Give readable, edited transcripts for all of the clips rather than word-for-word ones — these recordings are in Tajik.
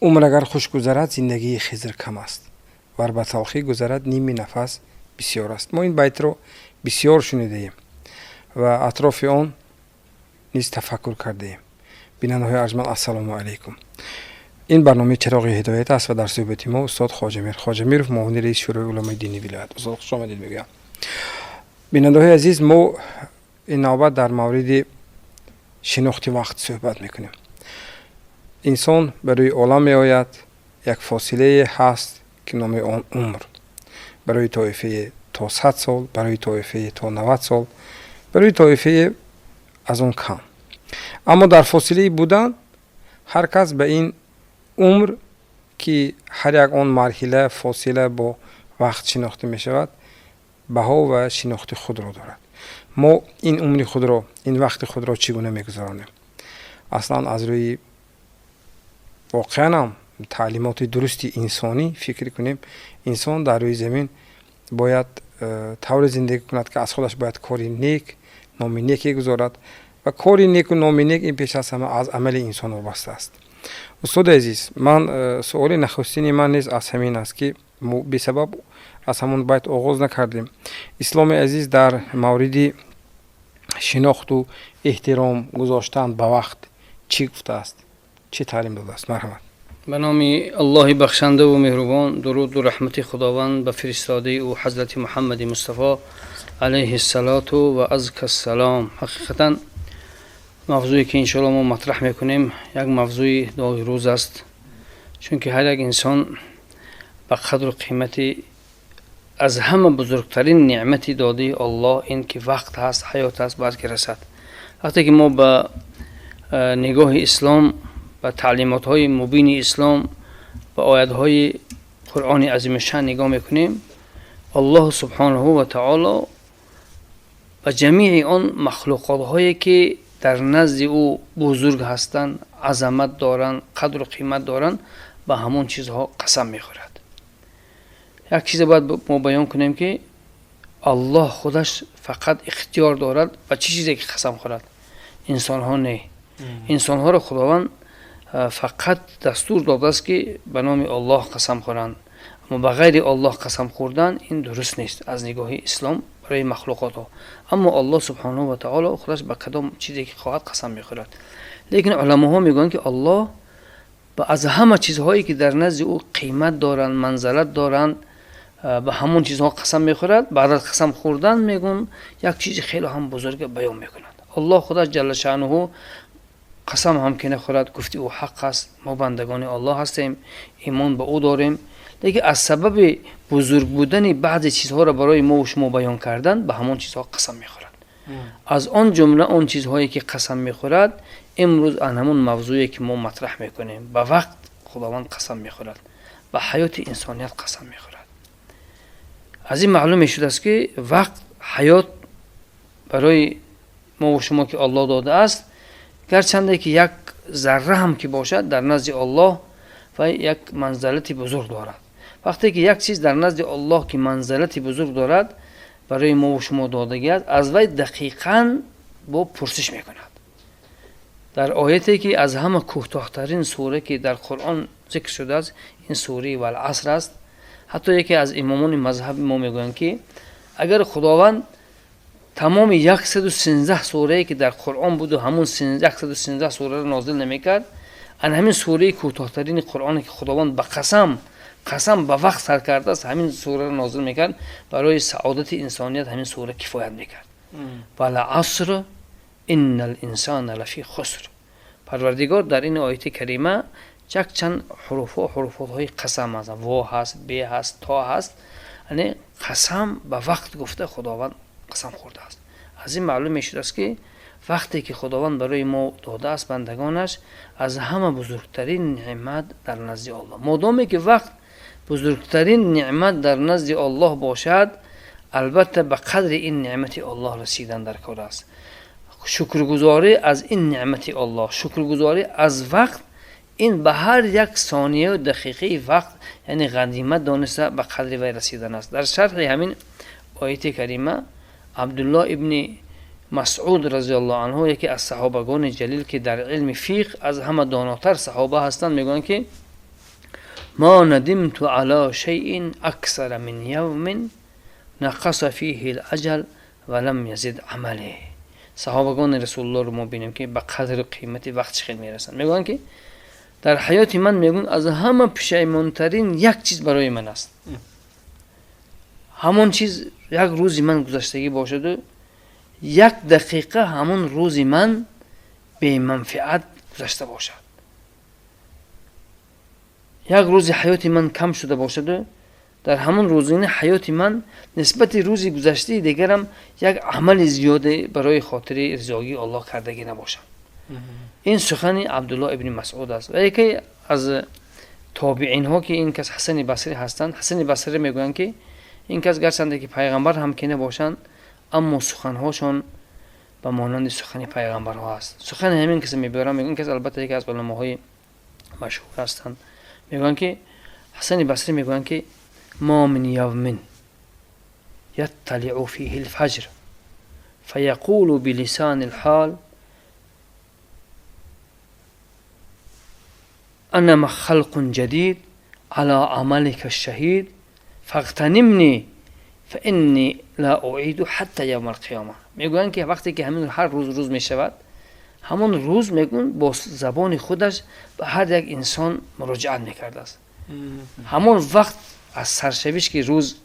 Умр агар хуш гузарад, зиндагии Хизр кам аст, вар ба талхӣ гузарад, ними нафас бисёр аст. Мо ин байтро бисёр шунидаем ва атрофи он низ тафаккур кардаем. Бинандаҳои арҷманд, ассалому алайкум! Ин барномаи «Чароғи ҳидоят» аст ва дар суҳбати мо устод Хоҷамир Хоҷамиров, муовини раиси Шӯрои уламои дини вилоят. Устод, хушомадед мегӯям. Бинандаҳои азиз, мо ин навбат дар мавриди шинохти вақт суҳбат мекунем. Инсон ба рӯи олам меояд, як фосилае ҳаст, ки номи он умр. Барои тоифае то 100 сол, барои тоифае то 90 сол, барои тоифае аз он кам. Аммо дар фосилаи будан ҳар кас ба ин умр, ки ҳар як он марҳила, фосила бо вақт шинохта мешавад, баҳо ва шинохти худро дорад. Мо ин умри худро, ин вақти худро чӣ гуна мегузаронем? Аслан аз рӯи воқеанам таълимоти дурусти инсонӣ фикр кунем, инсон дар рӯи замин бояд тавре зиндагӣ кунад, ки аз худаш бояд кори нек, номи неке гузорад. Ва кори неку номи нек ин пеш аз ҳама аз амали инсон вобаста аст. Устоди азиз, ман суоли нахустини ман низ аз ҳамин аст, ки бесабаб аз ҳамон байт оғоз накардем. Исломи азиз дар мавриди шинохту эҳтиром гузоштан ба вақт чӣ гуфтааст, чӣ таълим додааст? Марҳамат. Ба номи Аллоҳи бахшандаву меҳрубон. Дуруду раҳмати Худованд ба фиристодаи ӯ, ҳазрати Муҳаммади Мустафо алайҳи ссалоту ва азка ссалом. Ҳақиқатан, мавзӯе ки иншоалло мо матраҳ мекунем, як мавзӯи доғи рӯз аст, чунки ҳар як инсон ба қадру қимати аз ҳама бузургтарин неъмати додаи Оллоҳ, ин ки вақт ҳаст, ҳаёт аст, бояд ки расад. Вақте ки мо ба нигоҳи ислом, ба таълимотҳои мубини ислом, ба оятҳои Қуръони азимушшаън нигоҳ мекунем, Аллоҳу субҳонаҳу ва таоло ба ҷамеи он махлуқотҳое, ки дар назди ӯ бузург ҳастанд, азамат доранд, қадру қимат доранд, ба ҳамон чизҳо қасам мехӯрад. Як чизе бояд мо баён кунем, ки Аллоҳ худаш фақат ихтиёр дорад ба чӣ чизе ки қасам хӯрад, инсонҳо не. Инсонҳоро Худованд фақат дастур додааст, ки ба номи Оллоҳ қасам хӯранд, аммо ба ғайри Оллоҳ қасам хӯрдан ин дуруст нест аз нигоҳи ислом барои махлуқотҳо. Аммо Аллоҳ субҳонаҳу ва таоло худаш ба кадом чизе ки хоҳад, қасам мехӯрад. Лекин уламоҳо мегӯянд, ки Аллоҳ ба аз ҳама чизҳое, ки дар назди ӯ қимат доранд, манзалат доранд, ба ҳамон чизҳо қасам мехӯрад. Баъд аз қасам хӯрдан, мегӯн, як чизи хеле ҳам бузурга баён мекунад. Аллоҳ худаш ҷалла шаънуҳу қасам ҳам ки нахӯрад, гуфти ӯ ҳақ аст. Мо бандагони Оллоҳ ҳастем, имон ба ӯ дорем, лекин аз сабаби бузург будани баъзе чизҳоро барои мову шумо баён кардан, ба ҳамон чизҳо қасам мехӯрад. Аз он ҷумла он чизҳое, ки қасам мехӯрад, имрӯз ан ҳамон мавзӯе, ки мо матраҳ мекунем. Ба вақт Худованд қасам мехӯрад, ба ҳаёти инсоният қасам мехӯрад. Аз ин маълум мешудааст, ки вақт, ҳаёт барои мову шумо, ки Оллоҳ додааст, гарчанде ки як зарра ҳам ки бошад, дар назди Оллоҳ ва як манзалати бузург дорад. Вақте ки як чиз дар назди Оллоҳ ки манзалати бузург дорад, барои мову шумо додагӣ аст, аз вай дақиқан бо пурсиш мекунад. Дар ояте, ки аз ҳама кӯтоҳтарин сура, ки дар Қуръон зикр шудааст, ин сураи Валаср аст. Ҳатто яке аз имомони мазҳаби мо мегӯянд, ки агар Худованд тамоми 113 сурае, ки дар Қуръон буду, ҳамун 113 сураро нозил намекард, ан ҳамин сураи кӯтоҳтарини Қуръоне, ки Худованд ба қасам ба вақт сар кардааст, ҳамин сураро нозил мекард, барои саодати инсоният ҳамин сура кифоят мекард. Валаср инна линсана лафи хуср. Парвардигор дар ин ояти карима якчанд ҳуруфҳо, ҳуруфотҳои қасам аст: во ҳаст, бе ҳаст, то ҳаст. Яъне қасам ба вақт гуфта, Худованд қасам хӯрдааст. Аз ин маълум мешудааст, ки вақте ки Худованд барои мо додааст, бандагонаш, аз ҳама бузургтарин неъмат дар назди Оллоҳ. Модоме ки вақт бузургтарин неъмат дар назди Оллоҳ бошад, албатта, ба қадри ин неъмати Оллоҳ расидан дар кор аст. Шукргузорӣ аз ин неъмати Оллоҳ, шукргузорӣ аз вақт, ин ба ҳар як сонияю дақиқаи вақт, яъне ғанимат дониста, ба қадри вай расидан аст. Дар шарҳи ҳамин ояти карима Абдуллоҳ ибни Масъуд разиаллоҳу анҳу, яке аз саҳобагони ҷалил, ки дар илми фиқҳ аз ҳама донотар саҳоба ҳастанд, мегӯянд, ки ما ندمت على شيء اکثر من یوم نقص فیه الاجل ولم یزد عمله. Саҳобагони Расулуллоҳро мо бинем, ки ба қадру қимати вақт чӣ хел мерасанд. Мегӯянд, ки дар ҳаёти ман, мегӯянд, аз ҳама пушаймонтарин як чиз барои ман аст, ҳамон чиз як рӯзи ман гузаштагӣ бошаду як дақиқа ҳамон рӯзи ман беманфиат гузашта бошад, як рӯзи ҳаёти ман кам шуда бошаду дар ҳамон рӯзини ҳаёти ман нисбати рӯзи гузаштаи дигарам як амали зиёде барои хотири ризогии Аллоҳ кардагӣ набошам. Ин сухани Абдуллоҳ ибни Масъуд аст. Ва яке аз тобиинҳо, ки ин кас Ҳасани Басрӣ ҳастанд, Ҳасани Басрӣ мегӯянд, ки ин кас гарчанде ки пайғамбар ҳам ки набошанд, аммо суханҳошон ба монанди сухани пайғамбарҳо аст. Сухани ҳамин каса мебарам. Ин кас албатта яке аз уламоҳои машҳур ҳастанд. Мегӯянд, ки Ҳасани Басрӣ мегӯянд, ки ما من يوم يطلع فيه الفجر فيقول بلسان الحال أنا خلق جديد على عملك الشهيد فاغتنمني فإني لا أعيد حتى يوم القيامة. میگویند که وقتی که همین هر روز روز میشود، همون روز میگون با زبان خودش به هر یک انسان مراجعت میکرده است. همون وقت از سرشویش که روز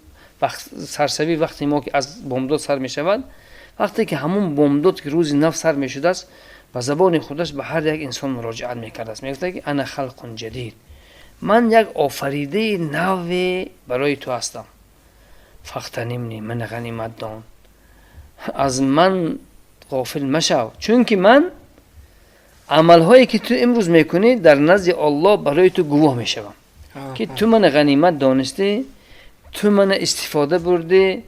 وقت سرشوی وقتی ما که از بامداد سر میشود، وقتی که همون بامداد که روز نو سر میشده است، با زبان خودش به هر یک انسان مراجعت میکرده است. میگفته که انا خلق جدید، من یک آفریده نو برای تو هستم، فاغتنمنی، من غنیمت دان، از من غافل مشو، چون که من عملهایی که تو امروز میکنی در نزد الله برای تو گواه میشوم که تو من غنیمت دانستی، تو من استفاده بردی،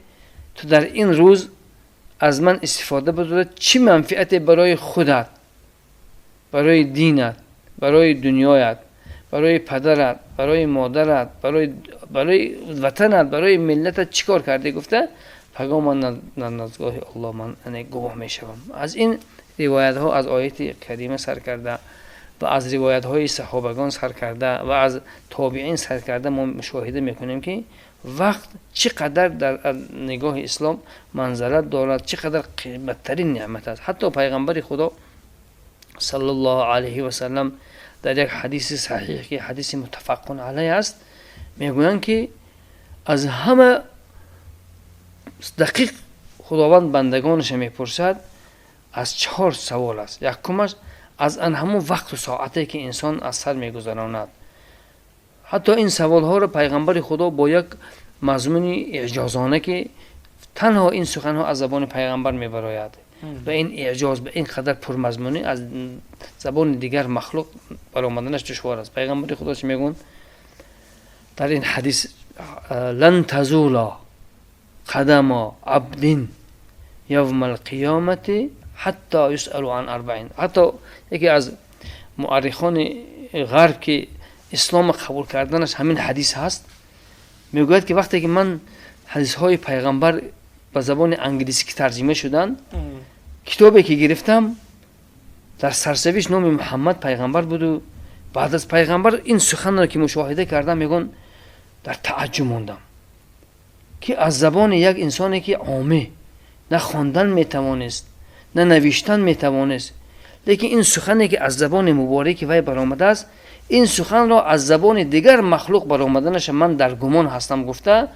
تو در این روز از من استفاده بردی، چی منفعت برای خودت، برای دینت، برای دنیایت، برای پدرت، برای مادرت، برای وطنت، برای ملتت چیکار کردی؟ گفته پگاه من در نزدگاه الله من گواه میشوم. از این روایت ها از آیت کریمه سر کرده و از روایت های صحابگان سر کرده و از تابعین سر کرده ما مشاهده میکنیم که وقت چقدر در نگاه اسلام منزلت دارد، چقدر قیمتترین نعمت است. حتی پیغمبر خدا صلی الله علیه و سلم در یک حدیث صحیح که حدیث متفق علیه است میگویند که از همه دقیق خداوند بندگانش میپرسد از 4 سوال است. یکمش از ان همون وقت و ساعتی که انسان از سر میگذراند. حتی این سوال ها را پیغمبر خدا با یک مضمون اعجازانه که تنها این سخن ها از زبان پیغمبر میبراید و این اعجاز به این قدر پرمضمونی از زبان دیگر مخلوق برآمدنش دشوار است. پیغمبر خدا چی میگون در این حدیث؟ لن تزولا قدم عبد یوم القیامت حتی یسأل عن 40. حتی یکی از مؤرخان غرب که اسلام قبول کردنش همین حدیث هست، میگوید که وقتی که من حدیث های پیغمبر به زبان انگلیسی که ترجمه شدن، کتابی که گرفتم در سرسویش نام محمد پیغمبر بود و بعد از پیغمبر این سخن را که مشاهده کردم، میگن در تعجب ماندم که از زبان یک انسانی که عامه، نه خواندن میتوانست نه نوشتن میتوانست، لیکن این سخنی که از زبان مبارک وی برآمده است، این سخن را از زبان دیگر مخلوق برآمدنش من در گمان هستم. گفته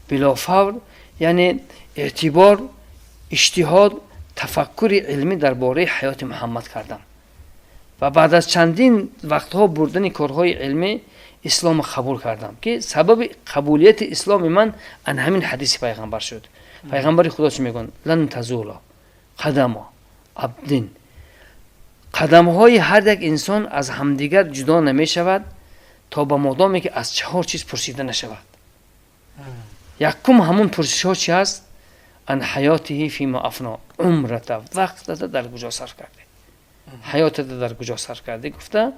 بلافور، یعنی اعتبار، اجتهاد، تفکر علمی درباره حیات محمد کردم و بعد از چندین وقتها بردن کارهای علمی اسلام قبول کردم که سبب قبولیت اسلام من ان همین حدیث پیغمبر شد. پیغمبر خدا چی میگن؟ لن تزولا قدم عبد، قدم های هر یک انسان از همدیگر جدا نمی شود تا به مادامی که از 4 چیز پرسیده نشود. یکم همون پرسش ها چی هست؟ ان حیاته فیما افنا، عمرت، وقتت در کجا صرف کرده، حیاتت در کجا صرف کرده. گفته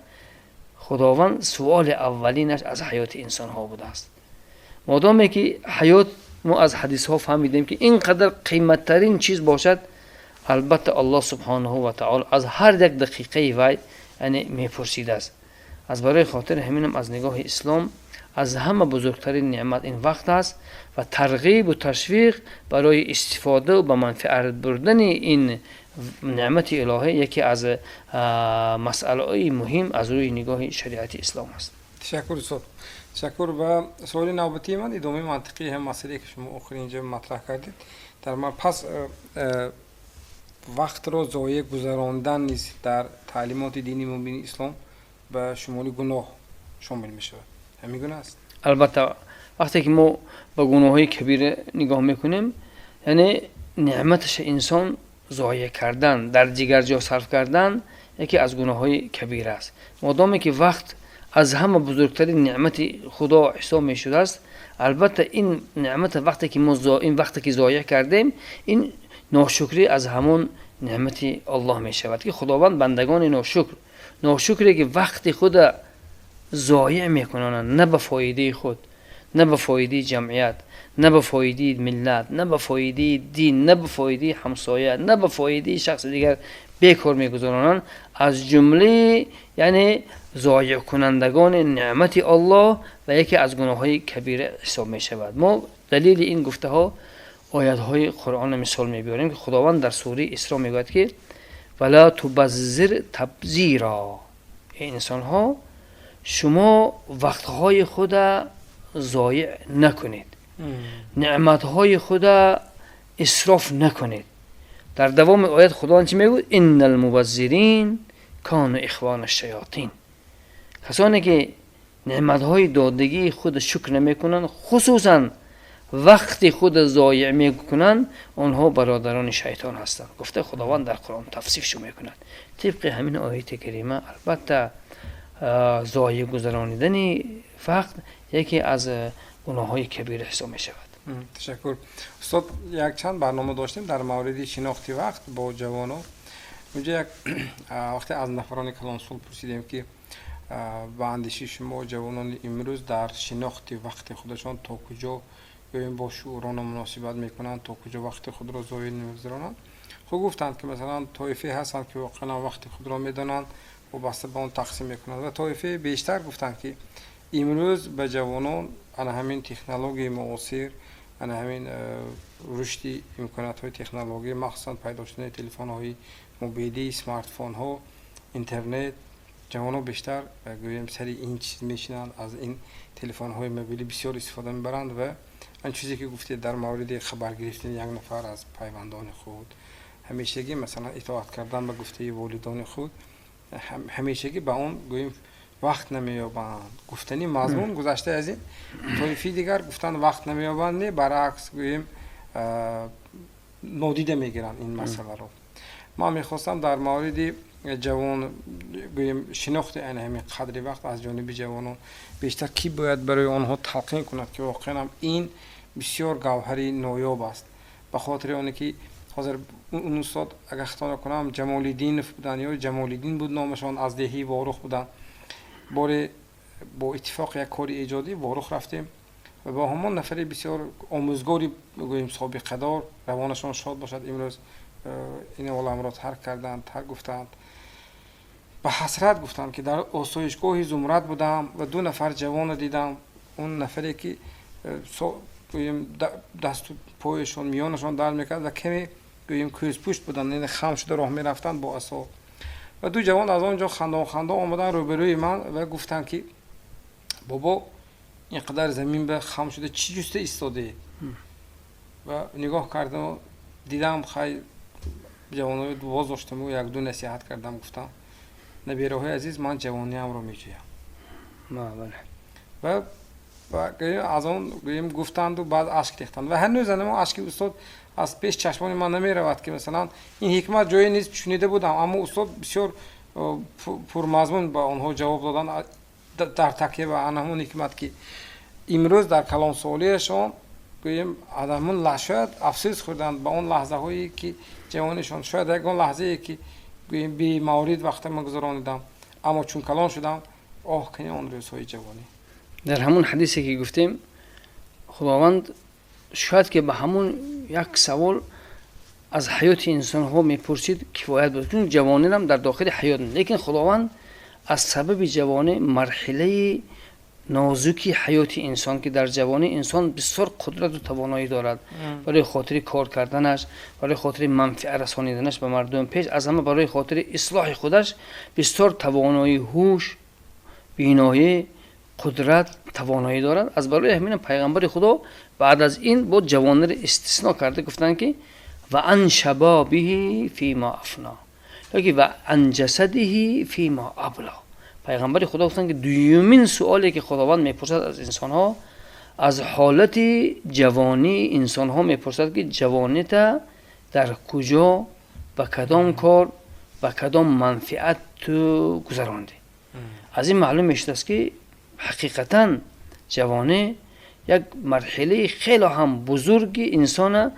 خداوند سوال اولینش از حیات انسان ها بوده است. مادامی که حیات ما از حدیث ها فهمیدیم که اینقدر قیمت ترین چیز باشد، البته الله سبحانه و تعالی از هر یک دقیقه وی یعنی میپرسیده است. Аз барои хотири ҳаминам аз нигоҳи ислом аз ҳама бузургтарин неъмат ин вақт аст ва тарғибу ташвиқ барои истифода ва ба манфиат бурдани ин неъмати илоҳӣ яке аз масъалаҳои муҳим аз рӯи нигоҳи шариати ислом аст. Ташаккур, устод, ташаккур. Ва суоли навбатии ман идомаи мантиқии ҳам масъалае ки шумо охир инҷа матраҳ кардед дар ман. Пас вақтро зоеъ гузарондан низ дар таълимоти дини мубини ислом ба шумоли гуноҳ шомил мешавад, ҳамин гуна аст? Албатта, вақте ки мо ба гуноҳҳои кабира нигоҳ мекунем, яъне неъматаша инсон зоеъ кардан, дар дигар ҷо сарф кардан яке аз гуноҳҳои кабира аст. Модоме ки вақт аз ҳама бузургтарин неъмати худо ҳисоб мешудааст, албатта ин неъмата вақте ки мо ин вақте ки зоеъ кардем, ин ношукрӣ аз ҳамон неъмати Аллоҳ мешавад, ки Худованд бандагони ношукр, ношукре ки вақти худа зоеъ мекунонанд на ба фоидаи худ, на ба фоидаи ҷамъият, на ба фоидаи миллат, на ба фоидаи дин, на ба фоидаи ҳамсоя, на ба фоидаи шахси дигар бекор мегузаронанд, аз ҷумлаи яъне зоеъкунандагони неъмати Аллоҳ ва яке аз гуноҳҳои кабира ҳисоб мешавад. Мо далели ин гуфтаҳо оятҳои Қуръонро мисол мебиёрем, ки Худованд дар сураи Исро мегӯяд, ки вала тубаззир табзира, эй инсонҳо, шумо вақтҳои худа зоеъ накунед, неъматҳои худа исроф накунед. Дар давоми оят Худованд чӣ мегӯяд? Инна алмубаззирин кану ихвана шаётин. Касоне ки неъматҳои додагии худа шукр намекунанд, хусусан вақти худа зоеъ мекунанд, онҳо бародарони шайтон ҳастанд, гуфта Худованд дар Қуръон тавсифшо мекунад. Тибқи ҳамин ояти карима, албатта, зоеъ гузаронидани вақт яке аз гуноҳҳои кабира ҳисоб мешавад. Ташаккур, устод. Якчанд барнома доштем дар мавриди шинохти вақт бо ҷавонон. Унҷа як вақте аз нафарони калонсол пурсидем, ки ба андешаи шумо ҷавонони имрӯз дар шинохти вақти худашон то куҷо гӯем бо шуурона муносибат мекунанд, то куҷо вақти худро зоеъ намегузаронанд, хуб, гуфтанд, ки масалан тоифае ҳастанд, ки воқеан вақти худро медонанд, вобаста ба он тақсим мекунанд, ва тоифаи бештар гуфтанд, ки имрӯз ба ҷавонон ана ҳамин технологияи муосир, ана ҳамин рушди имкониятҳои технология, махсусан пайдо шудани телефонҳои мобилӣ, смартфонҳо, интернет, ҷавонон бештар гӯем сари ин чиз мешинанд, аз ин телефонҳои мобилӣ бисёр истифода мебаранд. Ва он чизе ки гуфтед дар мавриди хабар гирифтани як нафар аз пайвандони худ, ҳамешагӣ масалан итоат кардан ба гуфтаи волидони худ, ҳамешагӣ ба он гӯем вақт намеёбанд гуфтани мазмун. Гузашта аз ин, тоифаи дигар гуфтанд, вақт намеёбанд не, баръакс, гӯем нодида мегиранд ин масъаларо. Ман мехостам дар мавриди ҷавон гӯем шинохти ана ҳамин қадри вақт аз ҷониби ҷавонон бештар кӣ бояд барои онҳо талқин кунад, ки воқеан ин бисёр гавҳари ноёб аст, ба хотири оне ки ҳозир он устод, агар хато накунам, Ҷамолиддинов буданд ё Ҷамолиддин буд номашон, аз деҳаи Ворух буданд. Боре бо иттифоқ як кори эҷодӣ Ворух рафтем ва бо ҳамон нафари бисёр омӯзгори гӯем собиқадор, равонашон шод бошад, имрӯз ин оламро тарк карданд, тарк гуфтанд, ба ҳасрат гуфтанд, ки дар осоишгоҳи Зумрад будам ва ду нафар ҷавонро дидам. Он нафаре ки гӯем дасту пояшон, миёнашон дард мекард ва каме гӯем кӯзпушт буданд, яъне хам шуда роҳ мерафтанд бо асо, ва ду ҷавон аз он ҷо хандон хандон омаданд рӯберӯи ман ва гуфтанд, ки бобо, ин қадар замин ба хам шуда чӣ ҷуста истодаед? Ва нигоҳ кардам, дидам, хай, ҷавонои боз доштаму якду насиҳат кардам, гуфтам: набераҳои азиз, ман ҷавониамро меҷӯям. Ва аз он гӯем гуфтанду баъд ашк рехтанд ва ҳанӯз анамо ашки устод аз пеш чашмони ман намеравад, ки масалан ин ҳикмат ҷое низ шунида будам, аммо устод бисёр пурмазмун ба онҳо ҷавоб доданд дар такя ба ана ҳамон ҳикмат, ки имрӯз дар калонсолиашон гӯем аз ҳамон шояд афсӯс хӯрданд ба он лаҳзаҳое ки ҷавонишон, шояд ягон лаҳзае ки гӯем бемаврид вақта ман гузаронидам, аммо чун калон шудам, оҳ, кани он рӯзҳои ҷавонӣ. Дар ҳамон ҳадисе ки гуфтем, Худованд шояд ки ба ҳамон як савол аз ҳаёти инсонҳо мепурсид, кифоят буд, чун ҷавонирам дар дохили ҳаёт, лекин Худованд Аз сабаби ҷавонӣ, марҳилаи нозуки ҳаёти инсон, ки дар ҷавонӣ инсон бисёр қудрату тавоноӣ дорад барои хотири кор карданаш, барои хотири манфиат расониданаш ба мардум, пеш аз ҳама барои хотири ислоҳи худаш бисёр тавоноӣ, ҳуш, биноӣ, қудрат, тавоноӣ дорад. Аз барои ҳамин пайғамбари Худо баъд аз ин бо ҷавониро истисно карда гуфтанд, ки ва ан шабабиҳи фима афно ёки ва ан ҷасадиҳи фима абла. Пайғамбари Худо гуфтанд, ки дуюмин суоле, ки Худованд мепурсад аз инсонҳо, аз ҳолати ҷавонии инсонҳо мепурсад, ки ҷавонита дар куҷо, ба кадом кор, ба кадом манфиат ту гузарондӣ. Аз ин маълум мешудааст, ки ҳақиқатан ҷавонӣ як марҳилаи хеле ҳам бузурги инсона,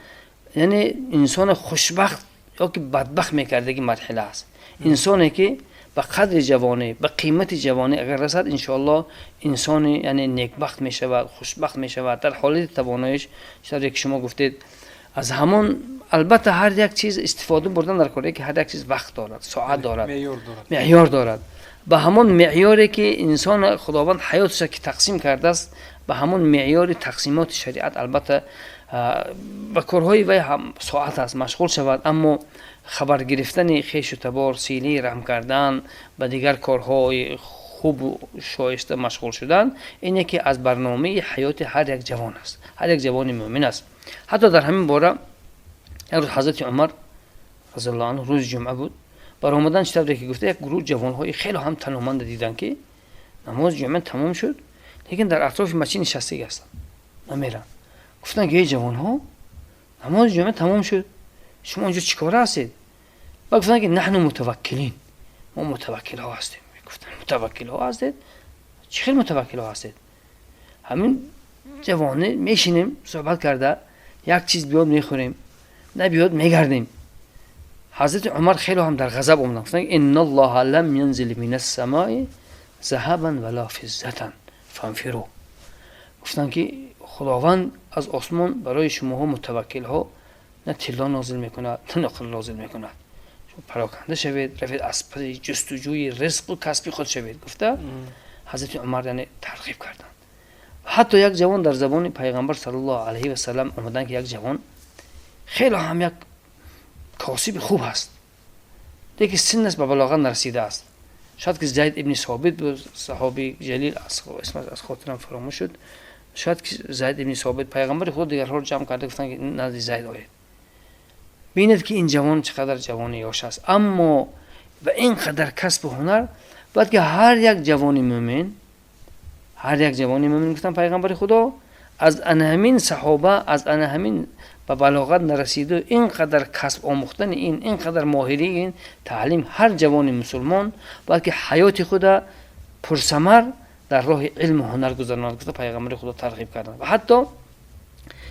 яъне инсона хушбахт ёки бадбахт мекардаги марҳила аст. Инсоне ки ба қадри ҷавонӣ, ба қимати ҷавонӣ агар расад, иншоаллоҳ инсони, яъне, некбахт мешавад, хушбахт мешавад дар ҳолати тавоноиш. Чизе ки шумо гуфтед, аз ҳамон албатта ҳар як чиз истифода бурдан дар коре, ки ҳар як чиз вақт дорад, соат дорад, меъёр дорад. Ба ҳамон меъёре ки инсон Худованд ҳаётша ки тақсим кардааст, ба ҳамон меъёри тақсимоти шариат, албатта, ба корҳои вай ҳам соат аст, машғул шавад, аммо хабар гирифтани хешу табор, силаи раҳм кардан, ба дигар корҳои хубу шоиста машғул шудан, ин яке аз барномаи ҳаёти ҳар як ҷавон аст, ҳар як ҷавони мӯмин аст. Ҳатто дар ҳамин бора як рӯз ҳазрати Умар разиаллоҳу анҳу, рӯзи ҷумъа буд, баромадан, чӣ тавре ки гуфта, як гурӯҳ ҷавонҳои хеле ҳам таноманда диданд, ки намози ҷумъа тамом шуд, лекин дар атрофи масҷид нишастагӣ ҳастанд, намеранд. Гуфтанд, ки эй ҷавонҳо, намози ҷумъа тамом шуд, шумо онҷо чӣ кора ҳастед? Ба гуфтанд, ки наҳну мутаваккилин, мо мутаваккилҳо ҳастем. Гуфтанд: мутаваккилҳо ҳастед? Чӣ хел мутаваккилҳо ҳастед? Ҳамин ҷавоне мешинем, суҳбат карда, як чиз биёд, мехӯрем, набиёд, мегардем. Ҳазрати Умар хеле ҳам дар ғазаб омаданд, гуфтанд: инналлоҳа лам янзил минас самои заҳабан вала физзатан фанфиру. Гуфтанд, ки Худованд аз осмон барои шумоҳо, мутаваккилҳо, на тилло нозил мекунад, на нуқра нозил мекунад. Пароканда шавед, равед, аз паси ҷустуҷӯи ризқу касби худ шавед, гуфта ҳазрати Умар, яъне, тарғиб карданд. Ҳатто як ҷавон, дар забони пайғамбар саллаллоҳу алайҳи васалам омаданд, ки як ҷавон хеле ҳам як косиби хуб ҳаст, лекин синнаш ба балоғат нарасидааст. Шояд ки Зайд ибни Собит буд, саҳоби ҷалил, исмаш аз хотирам фаромӯш шуд, шояд ки Зайд ибни Собит. Пайғамбари Худо дигарҳоро ҷамъ карда гуфтанд, ки назди Зайд оед, бинед, ки ин ҷавон чӣ қадар ҷавони ёш аст, аммо ба ин қадар касбу ҳунар. Бояд ки ҳар як ҷавони мӯмин, ҳар як ҷавони мӯмин, гуфтан пайғамбари Худо, аз ана ҳамин саҳоба, аз ана ҳамин ба балоғат нарасиду ин қадар касб омӯхтани, ин қадар моҳирии ин таълим, ҳар ҷавони мусулмон бояд ки ҳаёти худа пурсамар дар роҳи илму ҳунар гузаронад, гуфта пайғамбари Худо тарғиб карданд. Ва ҳатто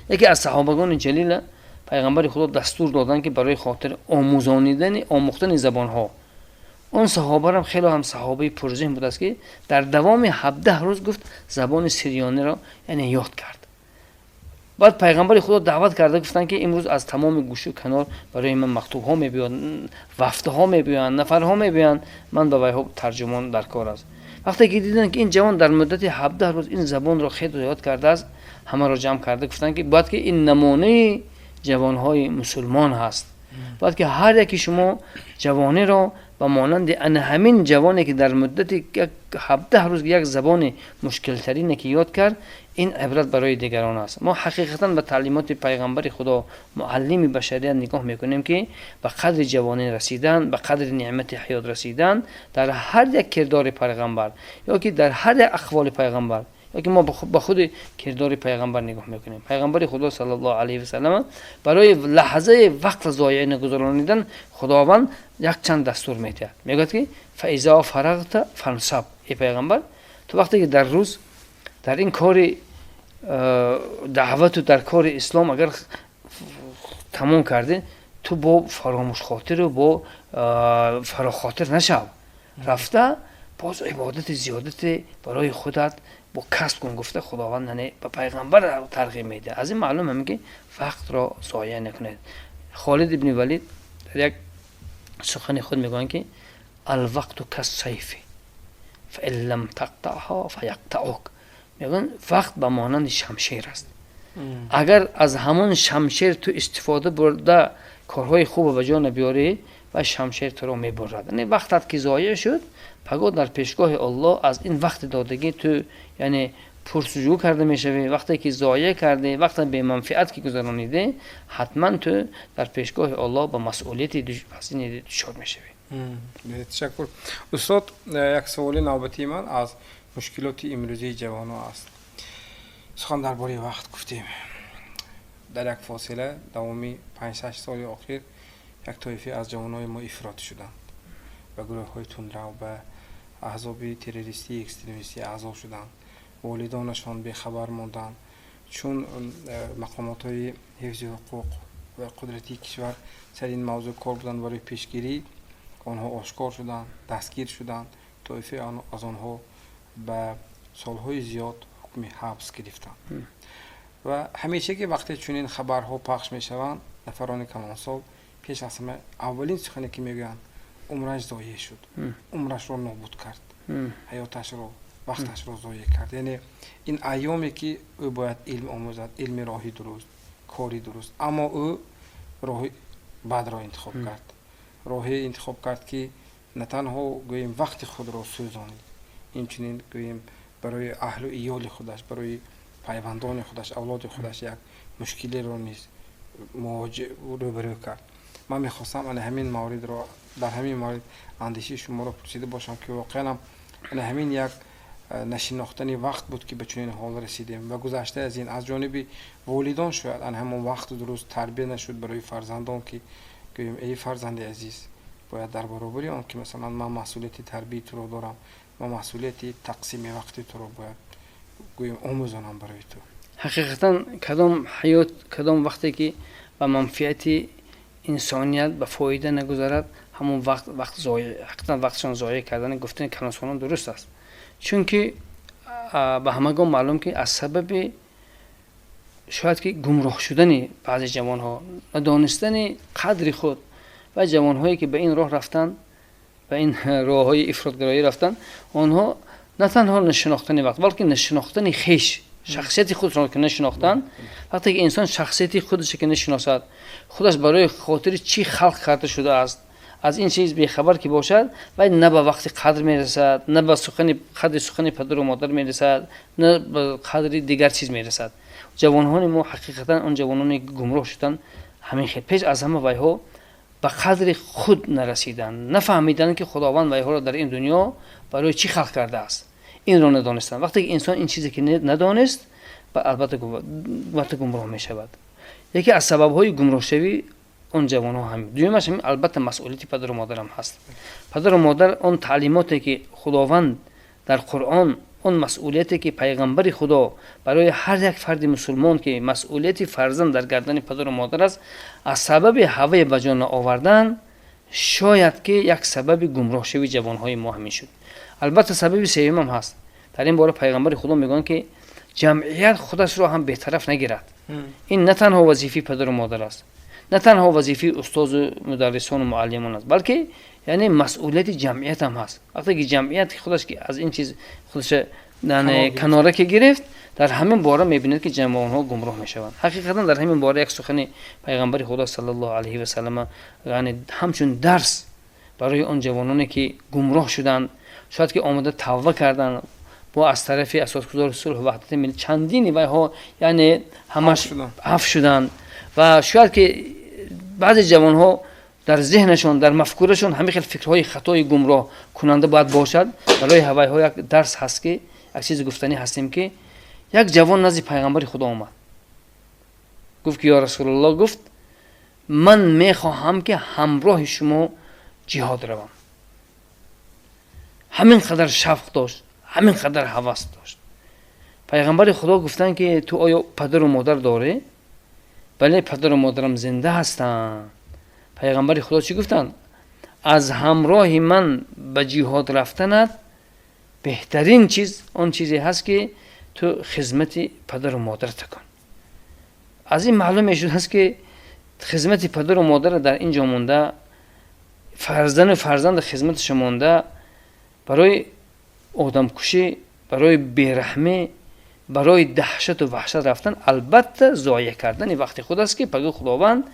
яке аз саҳобагони ҷалила пайғамбари Худо дастур доданд, ки барои хотири омӯзонидани, омӯхтани забонҳо. Он саҳобарам хеле ҳам саҳобаи пурзеҳн будааст, ки дар давоми 17 рӯз, гуфт, забони сирёниро, яъне, ёд кард. Баъд пайғамбари Худо даъват карда гуфтанд, ки имрӯз аз тамоми гӯшу канор барои ман мактубҳо мебиёд, вафдҳо мебиёянд, нафарҳо мебиёянд, ман ба вайҳо тарҷумон дар кор аст. Вақте ки диданд, ки ин ҷавон дар муддати 17 рӯз ин забонро хеле ёд кардааст, ҳамаро ҷамъ карда гуфтанд, ки бояд ки ин намунаи ҷавонҳои мусулмон ҳаст, бояд ки ҳар яки шумо ҷавониро ба монанди ана ҳамин ҷавоне, ки дар муддати 17 рӯз як забони мушкилтарине ки ёд кард, ин ибрат барои дигарон аст. Мо ҳақиқатан ба таълимоти пайғамбари Худо, муаллими башарият, нигоҳ мекунем, ки ба қадри ҷавонӣ расидан, ба қадри неъмати ҳаёт расидан, дар ҳар як кирдори пайғамбар ё ки дар ҳар як ахволи пайғамбар, ё ки мо ба худи кирдори пайғамбар нигоҳ мекунем. Пайғамбари Худо саллаллоҳу алайҳи васаллам барои лаҳзаи вақт зоеъ нагузаронидан Худованд якчанд дастур медиҳад. Мегӯяд, ки фаизо фарағта фансаб. Эй пайғамбар, ту вақте ки дар рӯз дар ин кори даъвату дар кори ислом агар тамом кардӣ, ту бо фаромӯшхотиру бо фарохотир нашав, рафта боз ибодати зиёдате барои худат бо касб кун, гуфта Худованд, яъне, ба пайғамбар тарғиб медиҳад. Аз ин маълум ҳам, ки вақтро зоеъ накунед. Холид ибни Валид дар як сухани худ мегӯянд, ки алвақту кассайфи. فإن لم تقطعها فيقطعك. Мегӯянд, вақт ба монанди шамшер аст. Агар аз ҳамон шамшер ту истифода бурда, корҳои хубо ба ҷо набиёрӣ, ва шамшер туро мебурад. Яъне вақтат ки зоеъ шуд, пагоҳ дар пешгоҳи Аллоҳ аз ин вақти додагӣ ту, яъне, пурсуҷӯ карда мешавӣ. Вақте ки зоеъ кардӣ, вақта беманфиат ки гузаронидӣ, ҳатман ту дар пешгоҳи Аллоҳ ба масъулияти дучор мешавӣ. Ташаккур, устод. Як саволи навбатии ман аз мушкилоти имрӯзии ҷавонон аст. Сухан дар бораи вақт гуфтем. Дар як фосила давоми 5-6 соли охир як тоифе аз ҷавонони мо ифротӣ шуданд, ба гурӯҳҳои тундрав, ба аҳзоби террористии экстремистӣ аъзо шуданд. Волидонашон бехабар монданд, чун мақомотҳои ҳифзи ҳуқуқ ва қудратии кишвар сари ин мавзӯъ кор буданд барои пешгирӣ. Онҳо ошкор шуданд, дастгир шуданд, тоифаи аз онҳо ба солҳои зиёд ҳукми ҳабс гирифтанд. Ва ҳамеша ки вақте чунин хабарҳо пахш мешаванд, нафарони калонсол пеш аз ҳама аввалин сухане ки мегӯянд: «Умраш зоеъ шуд, умрашро нобуд кард, ҳаёташро, вақташро зоеъ кард». Яъне ин айёме ки ӯ бояд илм омӯзад, илми роҳи дуруст, кори дуруст, аммо ӯ роҳи бадро интихоб кард, роҳе интихоб кард, ки на танҳо, гӯем, вақти худро сӯзонид, инчунин, гӯем, барои аҳлу иёли худаш, барои пайвандони худаш, авлоди худаш як мушкилеро низ рӯбарӯ кард. Ман мехостам ана ҳамин мавридро, дар ҳамин маврид андешаи шуморо пурсида бошам, ки воқеан ана ҳамин як нашинохтани вақт буд, ки ба чунин ҳол расидем, ва гузашта аз ин, аз ҷониби волидон шояд ана ҳамон вақту дуруст тарбия нашуд барои фарзандон, ки гӯем: «Эй фарзанди азиз, бояд дар баробари он ки, масалан, ман масъулияти тарбияи туро дорам, ман масъулияти тақсими вақти туро бояд, гӯем, омӯзонам барои ту». Ҳақиқатан, кадом ҳаёт, кадом вақте ки ба манфиати инсоният, ба фоида нагузарад, ҳамон вақт вақт зоеъ. Ҳақиқатан, вақтшон зоеъ кардани гуфтани калонсолон дуруст аст, чунки ба ҳамагон маълум, ки аз сабаби шояд ки гумроҳ шудани баъзе ҷавонҳо, надонистани қадри худ ва ҷавонҳое ки ба ин роҳ рафтанд, ба ин роҳҳои ифротгароӣ рафтанд, онҳо на танҳо нашинохтани вақт, балки нашинохтани хеш, шахсияти худро ки нашинохтанд. Вақте ки инсон шахсияти худашро ки нашиносад, худаш барои хотири чӣ халқ карда шудааст, аз ин чиз бехабар ки бошад, вай на ба вақти қадр мерасад, на ба сухани қадри сухани падару модар мерасад, на ба қадри дигар чиз мерасад. Ҷавонҳони мо ҳақиқатан, он ҷавононе ки гумроҳ шуданд, ҳамин хел пеш аз ҳама вайҳо ба қадри худ нарасиданд, нафаҳмиданд, ки Худованд вайҳоро дар ин дунё барои чӣ халқ кардааст. Инро надонистанд. Вақте ки инсон ин чизе ки надонист, албатта гумроҳ мешавад. Яке аз сабабҳои гумроҳшавӣ он ҷавонҳо ҳамин. Дуюмаш ҳамин, албатта, масъулияти падару модарам ҳаст. Падару модар он таълимоте ки Худованд дар Қуръон, он масъулияте ки пайғамбари Худо барои ҳар як фарди мусулмон, ки масъулияти фарзанд дар гардани падару модар аст, аз сабаби ҳавае ба ҷо наовардан, шояд ки як сабаби гумроҳшавии ҷавонҳои мо ҳамин шуд. Албатта, сабаби сеюмам ҳаст. Дар ин бора пайғамбари Худо мегӯянд, ки ҷамъият худашро ҳам бетараф нагирад. Ин на танҳо вазифаи падару модар аст, на танҳо вазифаи устозу мударрисону муаллимон аст, балки, яъне, масъулияти ҷамъият ҳам ҳаст. Вақте ки ҷамъият худаш ки аз ин чиз худаша канора ки гирифт, дар ҳамин бора мебинед, ки ҷавонҳо гумроҳ мешаванд. Ҳақиқатан, дар ҳамин бора як сухани пайғамбари Худо саллаллоҳу алайҳи васаллама, яъне, ҳамчун дарс барои он ҷавононе ки гумроҳ шуданд, шояд ки омода тавба карданд, бо аз тарафи асосгузори сулҳу ваҳдати милли чандини вайҳо, яъне, ҳамаш афв шуданд. Ва шояд ки баъзе ҷавонҳо дар зеҳнашон, дар мафкурашон ҳамин хел фикрҳои хатои гумроҳ кунанда бояд бошад. Барои ҳавайҳо як дарс ҳаст, ки як чизе гуфтанӣ ҳастем, ки як ҷавон назди пайғамбари Худо омад, гуфт ки: «Ё Расулуллоҳ», гуфт, «ман мехоҳам, ки ҳамроҳи шумо ҷиҳод равам». Ҳамин қадар шавқ дошт, ҳамин қадар ҳавас дошт. Пайғамбари Худо гуфтанд, ки: «Ту оё падару модар дорӣ?» «Бале, падару модарам зинда ҳастанд». Пайғамбари Худо чӣ гуфтанд? «Аз ҳамроҳи ман ба ҷиҳод рафтанат беҳтарин чиз он чизе ҳаст, ки ту хизмати падару модарата кун». Аз ин маълум мешудааст, ки хизмати падару модара дар ин ҷо монда, фарзанду фарзанда хизматаша монда, барои Одамкушӣ, барои бераҳмӣ, барои даҳшату ваҳшат рафтан, албатта, зоеъ кардани вақти худ аст, ки пагоҳ Худованд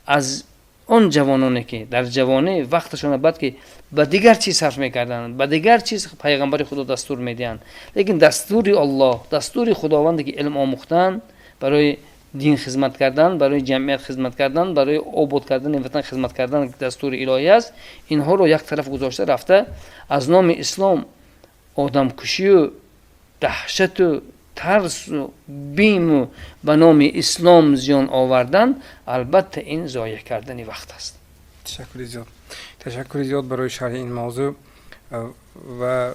аз он ҷавононе, ки дар ҷавонӣ вақташона бад ки ба дигар чиз сарф мекарданд, ба дигар чиз пайғамбари Худо дастур медиҳанд, лекин дастури Аллоҳ, дастури Худованде, ки илм омӯхтан, барои дин хизмат кардан, барои ҷамъият хизмат кардан, барои обод кардани ватан хизмат кардан дастури илоҳӣ аст, инҳоро як тараф гузошта рафта, аз номи ислом одамкушию даҳшату тарсу биму ба номи ислом зиён овардан, албатта, ин зоеъ кардани вақт аст. Ташаккури зиёд, ташаккури зиёд барои шарҳи ин мавзӯъ. Ва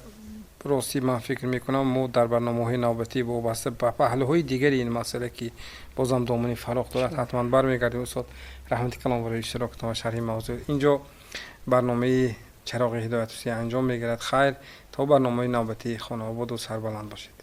ростӣ, ман фикр мекунам, мо дар барномаҳои навбатӣ вобаста ба паҳлӯҳои дигари ин масъала, ки бозам домани фарох дорад, ҳатман бармегардем. Устод, раҳмати калом барои иштирокатон ва шарҳи мавзӯъ. Инҷо барномаи «Чароғи ҳидоят» анҷом мегирад. Хайр, то барномаи навбатӣ хонаободу сарбаланд бошед.